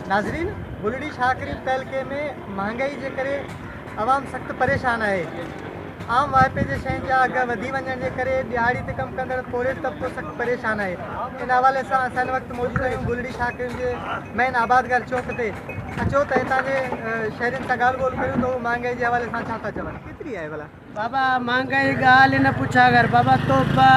ناظرين بلڙي شاهه ڪريم تعلقي ۾ مهانگائي جي ڪري عوام سخت پريشان آهي. عام واهپي جي شين جا اگهه وڌي وڃڻ جي ڪري ڏهاڙي تي ڪم ڪندڙ پورهيت طبقو سخت پريشان آهي. ان حوالي سان اسان هن وقت موجود آهيون بلڙي شاهه ڪريم جي مين آبادگار چوڪ تي. اچو ته هتان جي شهرين سان ڳالهه ٻولهه ڪريون ته هو مهانگائي جي حوالي سان ڇا ٿا چون. ڪيتري آهي ڀلا؟ بابا مھانگائي ڳالھ نه پڇا ڪر بابا توبه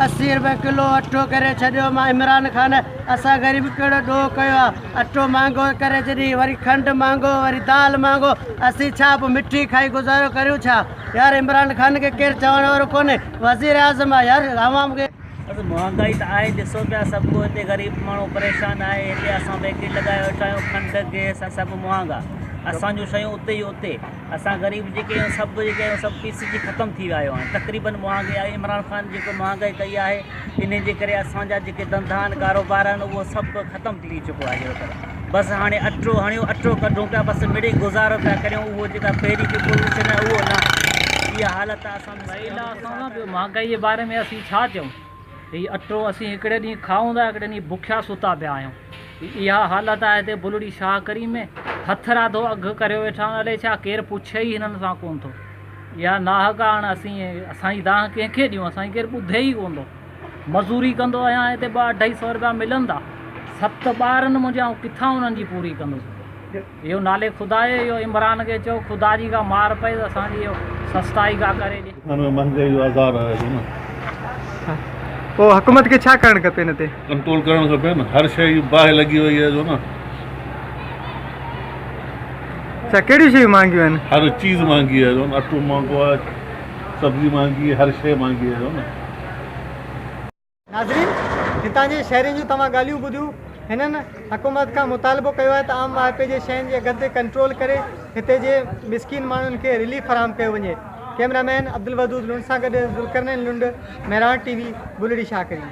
80 روپيه ڪلو اٽو ڪري ڇڏيو مان عمران خان اسان غريب ڪهڙو ڏوھ ڪيو آ اٽو مھانگو ڪري ڇڏي وري کنڊ مھانگو وري دال مھانگو اسين ڇا پو مٺي کائي گذارو ڪريون ڇا يار عمران خان کي ڪير چوڻ وارو ڪونهي وزير اعظم آ يار عوام کي. بس مهانگائي ته آهي ڏسو پيا سڀ ڪو هتي غريب ماڻهو پريشان آهي هتي اسان بيڪري لڳائي ويٺا آهيون کنڊ گيس سڀ مهانگا اسان جون شيون اتي ئي اتي اسان غريب جيڪي آهيون سڀ جيڪي آهيون سڀ پيسجي ختم ٿي ويا آهيون هاڻي تقريبن مهانگائي آهي عمران خان جيڪو مهانگائي ڪئي آهي انهي جي ڪري اسان جا جيڪي ڌنڌا آهن ڪاروبار آهن اهو سڀ ختم ٿي چڪو آهي جهڙو ڪر بس هاڻي اٽو هڻيو اٽو ڪڍون پيا بس مڙئي گذارو پيا ڪريون اهو جيڪا پهرين جي پوزيشن آهي اهو نه اها حالت آهي اسان اسان نه ٻيو مهانگائي جي باري ۾ اسين ڇا چئون هي اٽو اسين هڪڙي ڏينهن کائون ٿا هڪڙي ڏينهن بکيا ستا پيا آهيون. اها حالت آهي هتي بلڙي شاهه ڪريم ۾ هٿرادو اگهه ڪريو ويٺا آهن الائي ڇا ڪير پڇي ئي هنن سان ڪونه ٿو. اها ناحق آهي هاڻ اسين اسان جي دانهن ڪنهن کي ڏيون اسان جي ڪير ٻڌي ئي ڪونه ٿو. مزوري ڪندو آهيان هتي ٻه اڍائي سئو رپيا ملن ٿا. ست ٻار آهن منهنجا آئون ڪٿان انهن جي پوري ڪندس. اهو نالي خدا جي اهو عمران کي چئو خدا جي ڪا مار پئي ته اسان جي اهو سستائي ڪا ڪري ڏي. پاڪستان ۾ مهانگائي جو آزار آهي ٿو نه. پوء حڪومت کي ڇا ڪرڻ کپي ان تي؟ ڪنٽرول ڪرڻ کپي نه هر شيء جي باهه لڳي وئي آهي ٿو نه. اڇا ڪهڙيون شيون مهانگيون آهن؟ هر چيز مهانگي آهي ٿو نه اٽو مهانگو آهي سبزي مهانگي هر شيء مهانگي آهي ٿو نه. ناظرين هتان جي شهرين جون توهان ڳالهيون ٻڌيون هنن حڪومت کان مطالبو ڪيو آهي ته عام واهپي جي شين جي اگهن تي ڪنٽرول ڪري هتي جي مسڪين ماڻهن کي رليف فراهم ڪيو وڃي ڪئميرا مين عبدالودود لنڊ سان گڏ ذوالقرنين لنڊ مهراڻ ٽي وي بلڙي شاهه ڪريم.